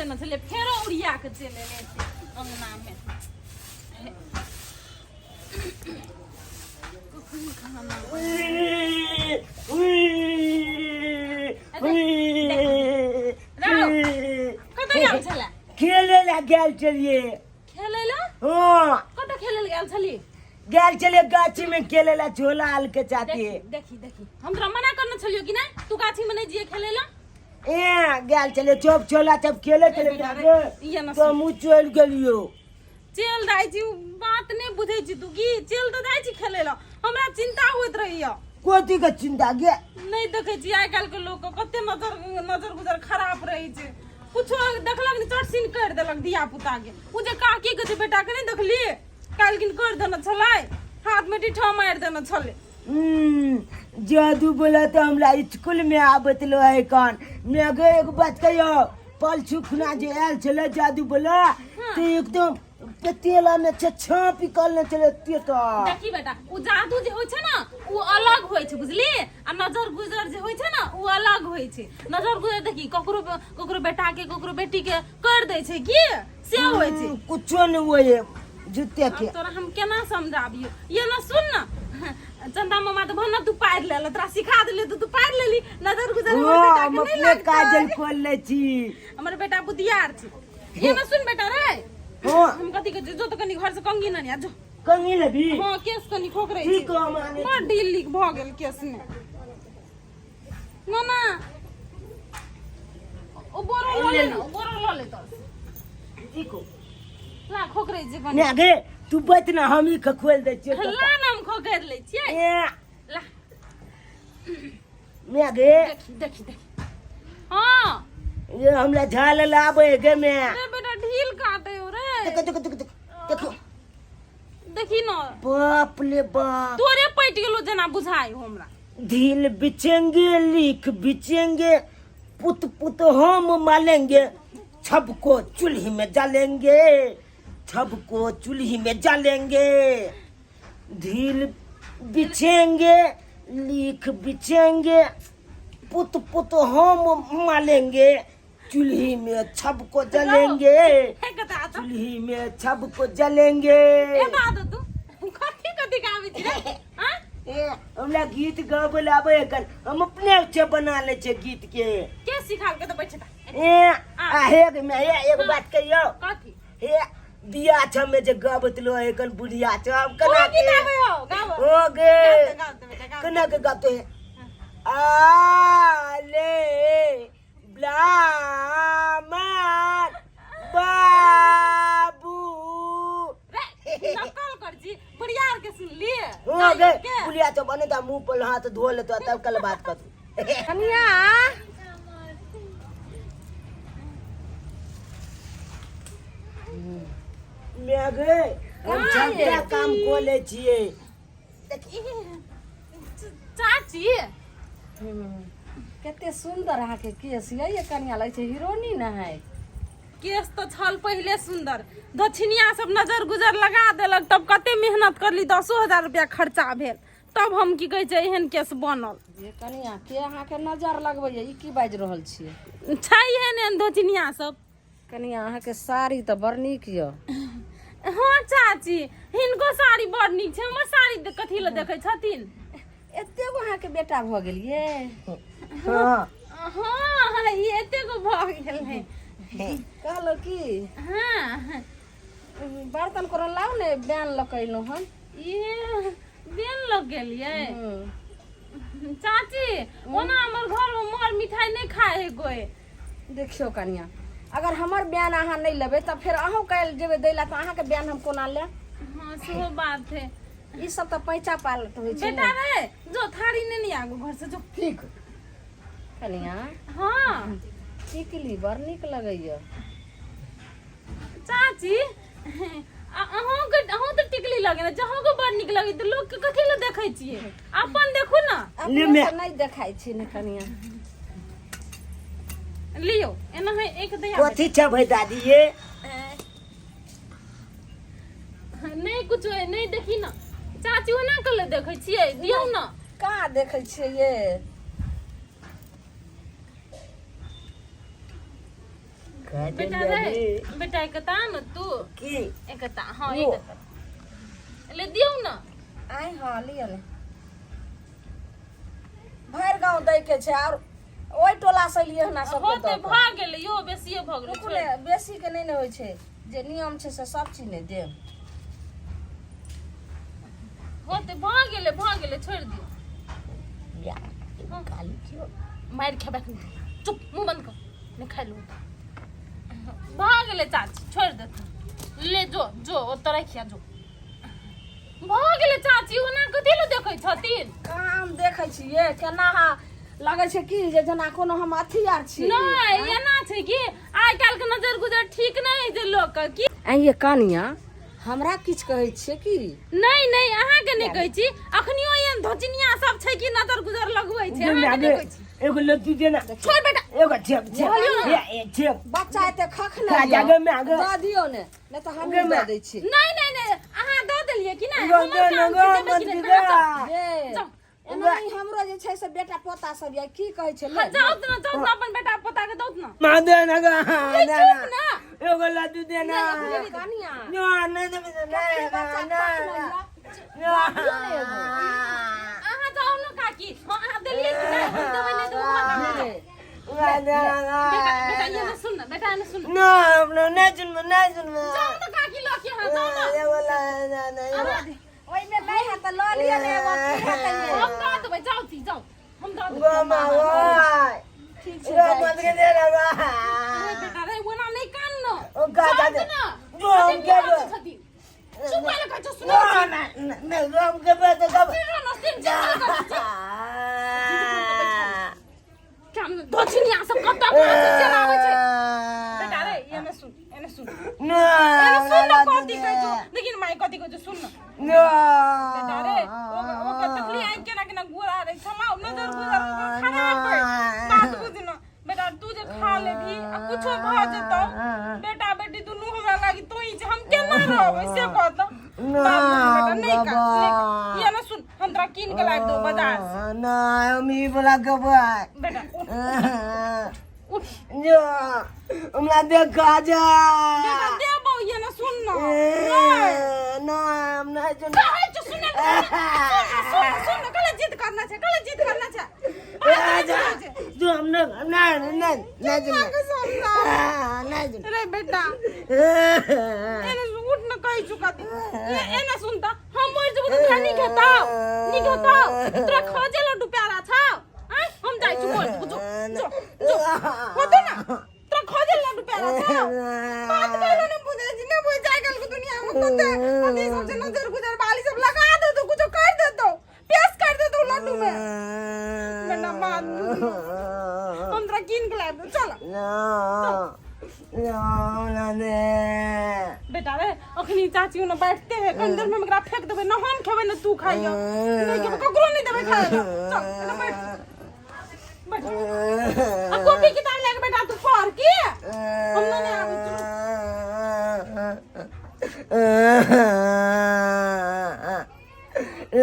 देने छलियै, फेरो उड़िया के चलि एलै एते अंगना मे। कखन खाना कतऽ गेल छलै? खेले ला गेल छलियै। खेलै लए? हाँ। कतऽ खेलै लए गेल छली? गेल छलियै गाछी में खेले ला झोला आल के साथे। देखी देखी देखी, हम तोरा मना करने छलियो कि नहीं तू गाछी में नहीं जिए खेलै लए। ए गेल छलियै चोप छोला सब खेले छलियै। बेटा रे, ये ना। तो मुँह चलि गेलियो। चल जाइ छी, उ बात नहीं बुझै छी तू की? चल तऽ जाइ छी खेलै लए, हमरा चिंता होइत रहैया। कोथी के चिंता गे? नहीं देखै छी आइ काल्हि के लोक के कते नजर नजर गुजर खराब रहै छै। कुछो देखलक ने चट सीन करि देलक धिया पुता के। उ जे काकी के जे बेटा के नहीं देखली, काल्हि किन करि देने छलै, हाथ में डिठा मारि देने छलै। जादू बोला तऽ हमरा स्कूल में आबैत रहे कन मेघे। एगो बात कहियो, पल छुखना जे आयल छलै जादू बोला तऽ एकदम तेला में छै छापी कल छलै तेता। देखी बेटा, उ जादू जे होइ छै ने उ अलग होइ छै, बुझली? आ नजर गुजर जे होइ छै ने उ अलग होइ छै। नजर गुजर देखी, ककरो ककरो बेटा के ककरो बेटी के कर दै छै की से होइ छै। कुछो नहीं हुए जूते के। आब तोरा हम केना समझाबियो? ये ना सुन ना, चंदा मामा तऽ भन तू पारि लेल, तोरा सिखा देलियो तऽ तू पारि लेली। नजर गुजर हमर हाँ, बेटा हम के नहीं अपने लागतै। काजल खोल ले छी। हमर बेटा बुधियार छै। ये ना सुन बेटा रे। हाँ। हम कथी कहै छी, जो तऽ कनी घर से कंघी ने आ जो। कंघी लेबी? हाँ, केस कनी खोकरै छी। ठीक हो, हम आनै छी। बड़ ढील लीक भऽ गेल केस मे। ना ना, ओ बोरो लऽ ले ना, ओ बोरो लऽ ले तो। ठीक हो। ला, खोकरै छी कनी। ने गे, तू बैठ ना, हम ही के खोल दै छियै। ला ना, हम खोकरि लै छियै। ए। ला। ने गे। देखी देखी देखी, हाँ। ये हमरा झाल लाबै गे मैं। रे बेटा, ढील काटे हो रे। देखो देखो देखो देखो देखो। देखी न। बाप ले बाप। तोरे पटि गेलो जेना बुझाइ हो हमरा। ढील बिचेंगे, लीख बिचेंगे, पुत पुत हम मालेंगे, छबको चूल्ही में जलेंगे, छबको चूल्ही में जलेंगे। ढील बिछेंगे, लीख बिछेंगे, पुत पुत हम मालेंगे, चूल्ही में छबको जलेंगे। हे कता आता। चूल्ही में छबको जलेंगे। ए बात तू कथी कथी गाबै छी रे? हाँ? ए, हमरा गीत गाबै आबै कल, हम अपने से बना ले छे गीत के। के सिखाल के? तो बैठ जा। ए आ हे गे मैं, हे एगो बात कहियो। कथी? हे बिया छ में जे गाबत लो एखन बुढ़िया छ, हम केना कोन गीत के आबै हो? गाबो। हो गे। गाबते गाबते बेटा, गाबते। केना के गाते हैं? आले ब्राह्मण बाबू। रे नकल कर छी बुढ़िया आर के सुनली? हो गे बुढ़िया छ बने ता मुंह पर हाथ धो लेतो तब कल बात कर। कनिया। मैं गे, हम सबटा काम कऽ लै छियै। चाची। कते सुंदर अहाँके केस यै। ये कनिया, लगै छै हीरोनी ने है। केस तऽ छल पहिले सुंदर, दक्षिणिया सब नजर गुजर लगा देलक, तब कते मेहनत करली, 10,000 रुपया खर्चा भेल, तब हम की कहै छै एहन केस बनल। ये कनिया, के अहाँके नजर लगबैया? ई की बाजि रहल छियै? छै एहन एहन दक्षिणिया सब। कनिया, अहाँके साड़ी तऽ बड़ नीक यऽ। हाँ चाची, हिनको साड़ी बड़ नीक छै, हमर साड़ी कथी लए देखै छथिन? एते गो अहाँके बेटा भऽ गेल ये? हाँ। हाँ, ई एते गो भऽ गेल है। कहलहुँ की, हाँ। बर्तन कोनो लाउ ने, बैन लऽ कऽ एलहुँ हन। ये बेन लग गेलियै? चाची, ओना हमर घर में मर मिठाई नहीं खाए है कोई। देखियौ कनिया, अगर हमर बयान अहाँ नहि लेबै तऽ फेर अहूँ काल्हि जेबै दै लए तऽ अहाँके बयान हम कोना लेब? हाँ, सेहो बात है। ई सब तऽ पैंचा पालत होइ छै। बेटा रे, जो थारी ने नहीं आगो घर से जो। ठीक। कनिया। हाँ। टिकली बड़ नीक लगैया। चाची, अहूँके अहूँ तऽ टिकली लगेने छै, अहूँके बड़ नीक लगै तऽ लोकके कथी लए देखै छियै? अपन देखू ने। अपने से नहि देखाइ छै ने कनिया। लियो, एना है एक दया। कथी छै भाई दादी ये? नहि कुछो है, नहि देखी ने चाची, ओना कले देखै छियै? दियौ ने। कहाँ देखै छियै ये? बेटा रे बेटा एकता न तू की एकता हाँ एकता ले दियौ न आइ हँ लिअ ने भरि गाँव दै के छै आओर ओहि टोला से एलियै हन सबके होते दऽ कऽ। भऽ गेलै यो बेसिए भऽ गेलै रुकू ने बेसी के नहि ने होइ छै जे नियम छै से सब चीज ने देब होते भऽ गेलै भऽ गेलै छोड़ि दियौ या काली छियो मारि खेबै एखन चुप मुँह बंद कर नहि खाइ लू भऽ गेलै चाची छोड़ि देतै ले जो जो ओतऽ राखिया जो भऽ गेलै चाची ओना कथी लए देखै छथिन कहाँ हम देखै छियै केना अहाँ लगै छै की जे जेना कोनो हम अथी आर छी नहि एना छै कि आइ काल्हि के नजर गुजर ठीक नहि होइ छै लोकके की आइये कनिया हमरा किछु कहै छियै की नहि नहि अहाँके नहि कहै छी अखनियो एहन धोचिनिया सब छै कि नजर गुजर लगबै छै अहाँके नहि कहै छी एगो लत्ती देना छोड़ बेटा एगो छेप छेप ए ए छेप बच्चा एते खखने खा जा गे माय गे। दऽ दियौ ने नहि तऽ हमही दऽ दै छी नहि नहि नहि अहाँ दऽ देलियै कि नहि गो हमर दे काम ना छै गो देबै मत कि नहि दे अहाँ जाउ, हे जाउ एना ही हमरो जे छै से बेटा पोता सब यऽ की कहै छै ले हाँ, जाउ तऽ ने जाउ ने अपन बेटा पोता के दौत ने माँ दे ना गो चुप ना ना एगो लड्डू दे ना कनिया ना नहीं देबै नहीं बच्चा ना खखने यऽ। ना अहाँ जाउ ने काकी हाँ अहाँ देलियै कि नहि हम देबै नहि देबै हमर काम छै। ना ना बेटा बेटा ये ने सुन ने बेटा ने सुन ना ना नहीं सुनबो नहीं सुनबो जाउ ने काकी लऽ के अहाँ जाउ ने एगो ला ना ना ओहिमे नहि हैत तऽ लऽ लिअ ने एगो की हेतै ये? हम दऽ देबै जाउ ती जाउ हम दऽ देबै गो माँ गो ठीक छै गो मत के दे ना गो अरे बेटा रे ओना नहि कान न ओ गा जाउ जा तऽ ने जो हम के कते छथिन चुप भए कहै छौ सुनै ना ना ना गो हम के बे तो गब छी न सिर धोछिनिया सब कतऽ कहाँ से चलि आबै छै बेटा रे एने सुन एने सुन ना एने सुन न कथी कहै छौ लेकिन माय कथी कहै छौ सुन न ना बेटा रे ओकर देखली आँखि केना केना गोरा रहै छलौ नजर गुजर ओकर खराब है बात बुझ न बेटा तू जे खा लेबही आ कुछो भऽ जेतौ बेटा बेटी दुनू हमरा लागी तू ही छै हम केना रहबै से कह तऽ बात बुझ बेटा नहि कान नहि कान। ये ने सुन हम तोरा कीन के लाबि देबौ बाजार से ना हम ई वाला गबै बेटा उठ उठ जो हमरा देखा जा बेटा देबौ ये ने सुन न ना हम नहीं सुन कहै छौ सुन न, सुन न, सुन न, कले जिद करना छै कले जिद करना छै बात नहि बुझै छै। जो हम ना ना ना नहीं सुन नहीं सुन रे बेटा एने उठ न कहै छु कथी एने सुन त हम मरि जेबौ त तोरा नीक हेतौ नीक हेतौ तोरा खोजे लड्डू प्यारा छौ आँय हम जाइ छु मरि जेबौ जो जो जो होतौ न तोरा खोजे लड्डू प्यारा छौ बात कहलो न बुझै छी नहि बुझै आइ काल्हि के दुनिया मे कते अथी सब छै नजर गुजर बाली सब लगा देतौ कुछो कर देतौ पेश कर देतौ लड्डू मे बेटा बात हम तोरा कीन के लाबि देबौ चल बेटा रे अखनी चाची ओने बैठते है कनी देर में हम एकरा फेंक देबै न हम खेबै न तू खाइयो नहीं खेबै ककरो नहीं देबै खाए ला चल एने बैठ बैठ आ कॉपी किताब लेके बेटा तू पढ़ की हम नहीं आबै छी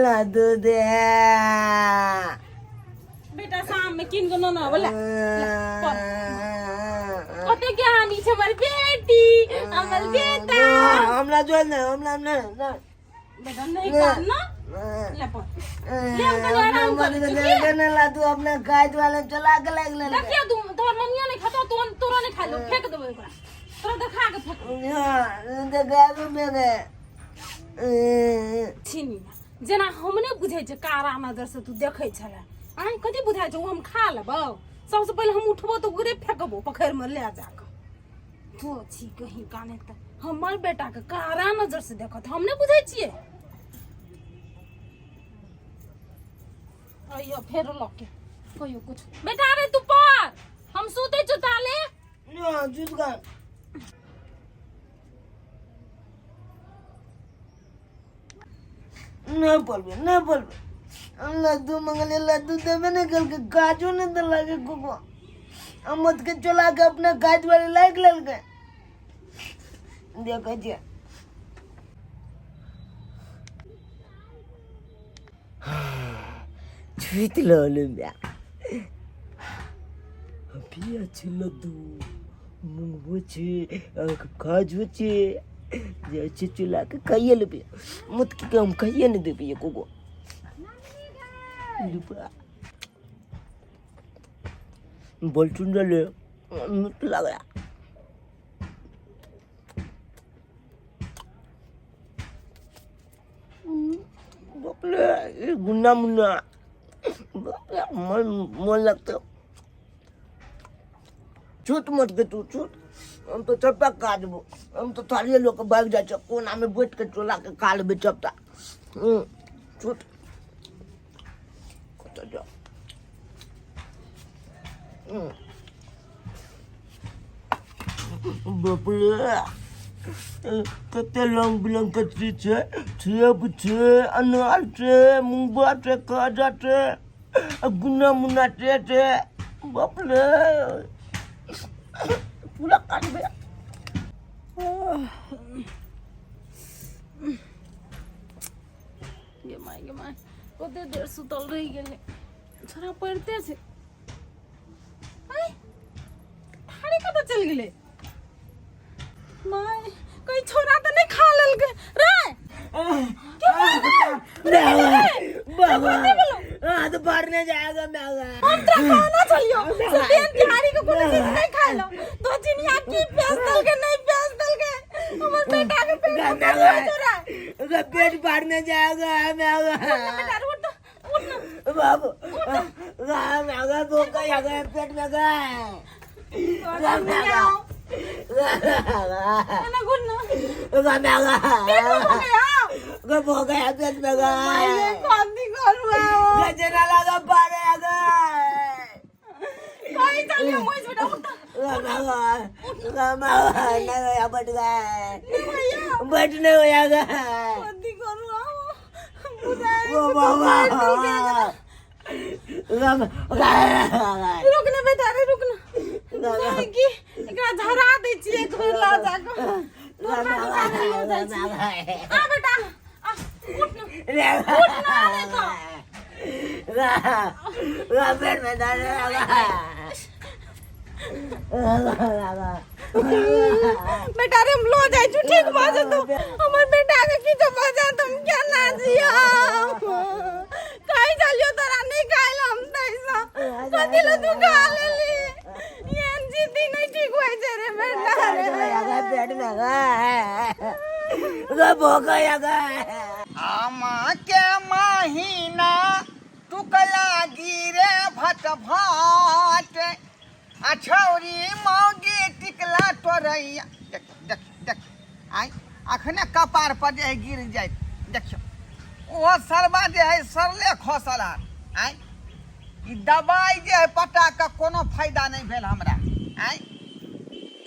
लड्डू दे बेटा शाम में कीन के नोना बोला कते ज्ञानी छै हमर बेटी हमर बेटा हमरा जो ने हमरा ने ना बेटा नहीं कर ना ले पढ़ ले हम कनी आराम करै छी की? ने लड्डू अपने गाय वाले चला के लाग ले देखियो तू तोहर मम्मियो नहीं खातो तू तोरो नहीं खालो फेंक देबै ओकरा तोरा देखा के फेंक हां देखाबे मेरे छिनी जेना हम नहि बुझै छै कारा नजरसँ तू देखै छलै आँय कथी बुझाइ छौ ओ हम खा लेबौ सबसँ पहिले हम उठबो तऽ ओकरे फेकबो पोखरिमे लए जाकऽ तो छी कहीं काने तऽ हमर बेटाके कारा नजरसँ देखत हम नहि बुझै छियै अइयो फेर लऽ के कहियो कुछ बेटा रे तू पर हम सुतै छौ ताले ना जुटगा नहीं बोलबे नहीं बोलबे लड्डू मंगले लड्डू देबे नहीं कल के काजू नहीं दिला के कुको अमत के चला के अपना काज वाले लाइक लल के देखो जी छुत लो बा अभी अच्छे लड्डू मूंग सेबो छै, काजू छै। जाइ छै चुला के खाइए लेबै, मुतकी के हम खाइए नहि देबै एको गो। बड़ सुन्दर ले, नीक लागला। बाप रे, ई गुन्ना मुन्ना, बाप रे, मन मन लगतै। छूट मत के तू छूट, हम तो चप्पा खा देबो। हम तो थालिए लऽ कऽ भागि जाइ छियै, कोनामे बैठ के चोला के खा लेबै सबटा। छूट, कतऽ जाउ? बाप रे, कते रंग बिरंग के चीज छै। सेब छै, अनार छै, मुंगबा छै, खाजा छै, आ गुन्ना मुन्ना छै छै। बाप रे, पूरा काटबै। गे माय, गे माय, कते देर सुतल रहि गेलै। छोरा पढ़िते छै। आइ, थारी कतऽ चलि गेलै? माय, कहीं छोरा तऽ नहि खा लेलकै रे? बाबा, हाथ भरने जाएगा मैं। हम तोरा कहना छलियो से बेन बिहारी के कोनो चीज नहीं खाइ लो। दो चिनिया की प्याज देलकै, नहीं प्याज देलकै, हमर बेटा के पेट में कथी होइ छौ रे? पेट भरने जाएगा मैं। बेटा, उठ, उठ ना। बाबू, भूख लगा पेट में गए। एना घुर ना। पेट में भूख गया? भूख गया पेट में गए। कथी करू? गजरा लगा पारे गए। कहीं चलियो मोइस। बेटा, उठ। बैठ गए। भैया। बैठने हो जाएगा। कथी करू? बुझाय वो बाबा। रुक ना बेटा रे, रुक ना। बुझाय कि एकरा झरा दै छियै एक बेर लऽ जा कऽ। दोसरा दुकान में लऽ जाइ छियै। आ बेटा, आ, उठ ना, उठ ना रे। तो पेट में दर्द लगा। बेटा रे, हम लऽ जाइ छी, ठीक भऽ जेतौ। हमर बेटा के किछो भऽ जायत हम केना जियब? कहै छलियौ तोरा नहि खाइ लए हम, तैसँ कथी लए तू खा लेली? एहन जिद्दी नहि ठीक होइ छै रे बेटा रे। पेट में भूख लगा। आमा के महीना टुकला गिरे भट भट, आ छौरी मौगी टिकला तोरैया। देख देख देख, आइ अखने कपार पर जे है गिर जाइत। देखियौ, ओहो सरबा जे है सरले खसल हन। आइ ई दबाइ जे है पटा कऽ कोनो फायदा नहि भेल हमरा। आइ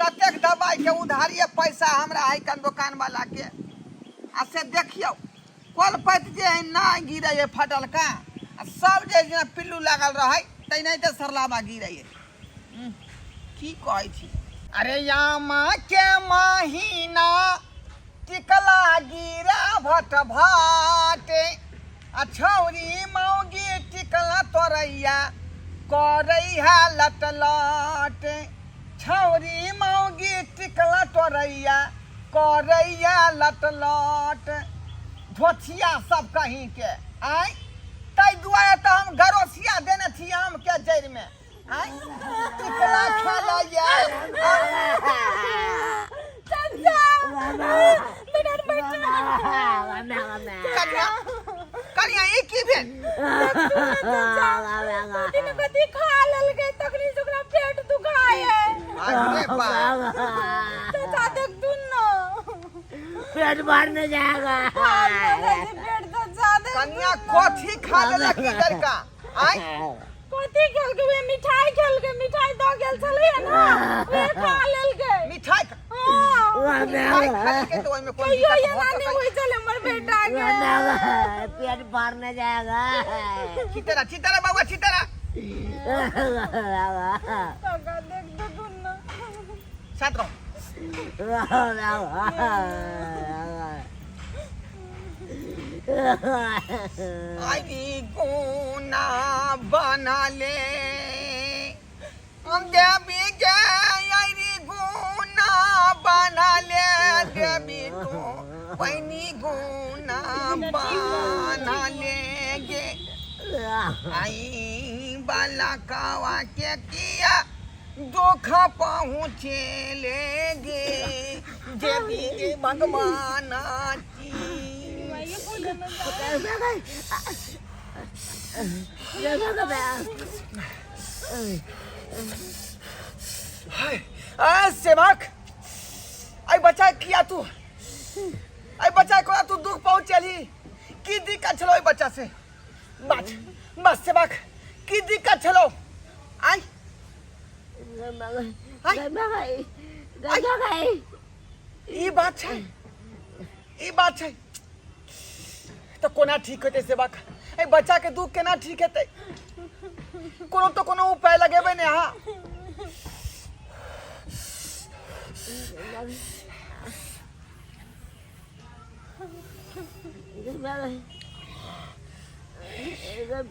ततेक दबाइ के उधारिये पैसा हमरा है कन दोकान वाला के। आ से देखियौ, कलपैत जे है ना गिरै है फटलका, आ सब जे जेना पिल्लू लागल रहै तेनाहिते सरलाबा गिरै है। की कहै छी? अरे यामा के महीना टिकला गिरा भट भट, आ छौरी मौगी टिकला तोरैया करै है लट लट। छौरी मौगी टिकला तोरैया करैया लट लट। धोथिया सब कहीं के आय, ताहि दुआरे तऽ हम गरोसिया देने छी आम के जड़ि में। आय टिकला खेलैया। चाचा, बेटा, बैठ। कनिया, कनिया, ई की भेल? कथी ने कथी खा लेलकै, तखनी से ओकरा पेट दुखाय है। अरे बाप! चाचा, देख तू न। पेट भरने जाएगा। पेट चाचा, देख। कनिया, कथी खा लेलक ई लड़का आय? कथी खेलकै? वे मिठाई खेलकै, मिठाई दऽ गेल छलै ना, वे खा लेलकै। मिठाई हाँ। मिठाई खा लेलकै तऽ ओहिमे कोन कहियो दिक्कत एना भऽ नहि सकै? होइ छलै हमर बेटा के। पेट भरने जाएगा। चितरा, चितरा बउआ, चितरा। काका, देख दो तू ना। साथ रहो। आई गुना बना ले देवी गे, आई गुना। बान्हा ले गे आई बाला कावा के किया दुख पहुँचे ले गे जे भी भगवान की। आ सेवक आई बच्चा किया तू आई बच्चा कोना तू दुख पहुँचेली की दिक्कत छलो ओहि बच्चा से बच बस सेवक की दिक्कत छलो आई ई बात छै ई बात छै तऽ कोना ठीक हेतै सेवक एहि बच्चाके दुख केना ठीक हेतै कोनो तऽ कोनो उपाय लगेबै ने अहाँ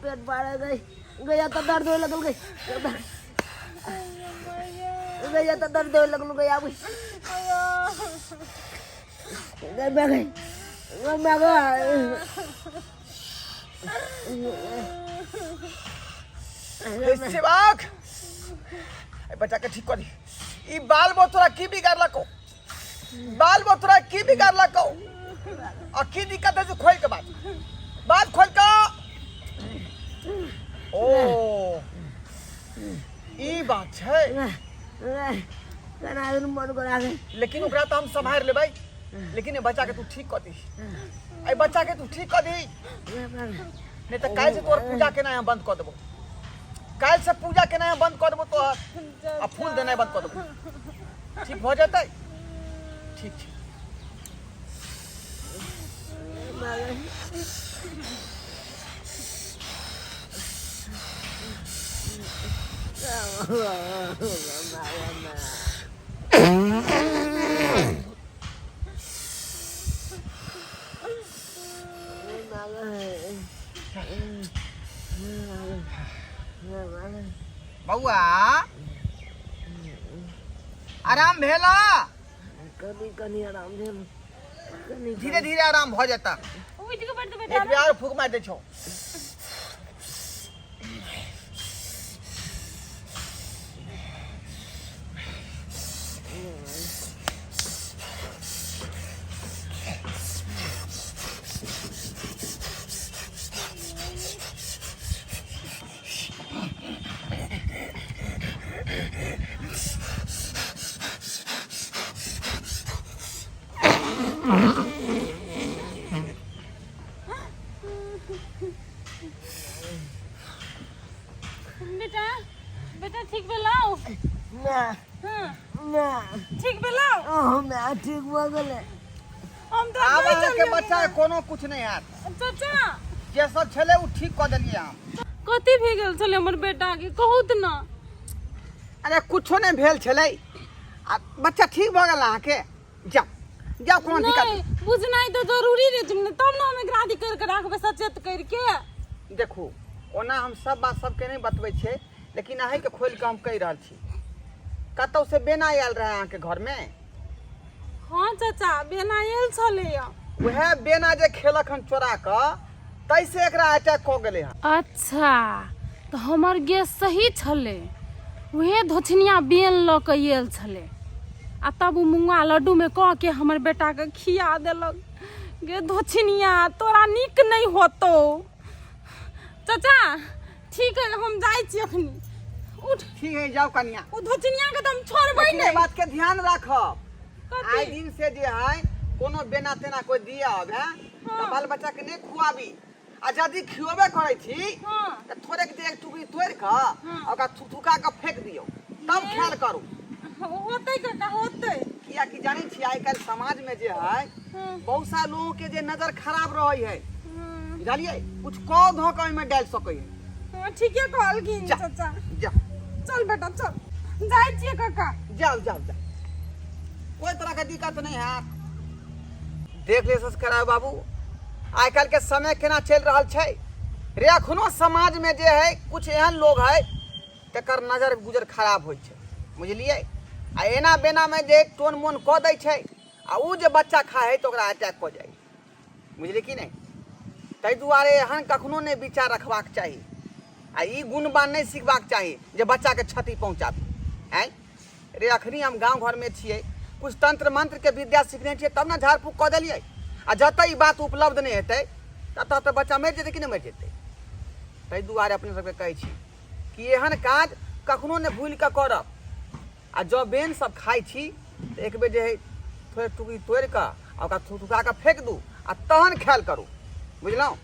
पेट बाढ़ गई गया तो दर्द होए लगल गई गया तो दर्द होए लगल गया गई गई गई हे सेवक एहि बच्चाके ठीक कऽ दी ई बाल बो तोरा की बिगाड़लको बाल बो तोरा की बिगाड़लको आ की दिक्कत है से खोल के बात बात खोल के ओ ई बात छै लेकिन ओकरा तऽ हम सम्हारि लेबै लेकिन एहि बच्चा के तू ठीक कऽ दही एहि बच्चा के तू ठीक कऽ दही नहीं तऽ काल्हि से तोहर पूजा केनाइ हम बंद कऽ देबो काल्हि से पूजा केनाइ हम बंद कऽ देबो तोहर आ फूल देनाइ बंद कऽ देबो ठीक भऽ जेतै ठीक छै बौआ आराम भेला कनी कनी आराम भेल कनी धीरे धीरे आराम भऽ जेता उठि के बैठ बेटा एक बेर आर फूक मारि दै छौ बेटा बेटा ठीक भेलौ ना हाँ ना ठीक भेलौ ओ मैं ठीक भऽ गेलै हम तो आब कहै अहाँके छलियै। बच्चा के कोनो कुछ नहि हैत चाचा जे सब छलै ओ ठीक कऽ देलियै हम कथी भए गेल छलै हमर बेटा के कहू तऽ ना अरे कुछो नहि भेल छलै आ बच्चा ठीक भऽ गेल अहाँके जाउ जाउ कोनो दिक्कत नहीं बुझनाइ तऽ जरूरी रहै छै ने तब ने हम एकरा अथी करि कऽ राखबै सचेत करि के देखू ओना हम सब बात सबके नहि बतबै छियै लेकिन अहीँके खोलि कऽ हम कहि रहल छी कतहुसँ बेना आयल रहै अहाँके घरमे हँ चाचा बेना आयल छलैया उएह बेना जे खेलक हन चोरा कऽ ताहिसँ एकरा अटैक कऽ गेलै हन अच्छा तऽ हमर गेस सही छलै उहे धोछनिया बेन लऽ कऽ आयल छलै आ तब ओ मुँगा लड्डूमे कऽ के हमर बेटाके खिया देलक गे धोछनिया तोरा नीक नहि होतौ चाचा ठीक है हम जाइ छी अखनी उठ ठीक है जाउ कनिया ओ धोछनिया के तऽ हम छोड़बै लेकिन एहि नहि बात के ध्यान राखब कथी? आइ दिन से जे है कोनो बेना तेना कोई दिया आब है तऽ बाल बच्चा के नहीं खुआबी आ यदि खिएबे करै छी हाँ। तऽ थोड़ेक देर एक टुकड़ी तोड़ि कऽ आ ओकरा थुथुका कऽ फेंक दियौ तब ख्याल करू होतै काका होतै कियाकि जानै छियै आइ काल्हि समाज में जे है हाँ, बहुत सारा लोगों के जे नजर खराब रहै है हाँ। बुझलियै कुछ कऽ धऽ कऽ ओहिमे डालि सकै है हाँ, ठीके कहलखिन जा। चाचा जा चल बेटा चल जाइ छियै काका जाओ जाओ जाओ कोई तरह के दिक्कत नहीं है देख ले सब्सक्राइब बाबू आइ काल्हि के समय केना चलि रहल छै रे अखनो समाज में जे है कुछ एहन लोग है तकर नजर गुजर खराब होइ छै बुझलियै आ एना बेना में जे टोन मोन कऽ दै छै आ ओ जे बच्चा खाइ है तऽ ओकरा अटैक कऽ जाइ बुझलियै कि नहि ताहि दुआरे एहन कखनो नहि विचार रखबाक चाही आ ई गुणवान नहि सिखबाक चाही जे बच्चाके क्षति पहुँचाबी। आँय रे, अखनी हम गाँव घरमे छियै, कुछ तंत्र मंत्रके विद्या सिखने छियै तब ने झाड़ फूक कऽ देलियै। आ जतऽ ई बात उपलब्ध नहि हेतै ततऽ तऽ बच्चा मरि जेतै कि नहि मरि जेतै? ताहि दुआरे अपने सबके कहै छी कि एहन काज कखनो नहि भूलि कऽ करब। आ जँ बेन सब खाइ छी तऽ एक बेर जे हइ थोड़े टुकड़ी तोड़ि कऽ आ ओकरा थुथुका कऽ फेक दू आ तहन खायल करू, बुझलहुँ?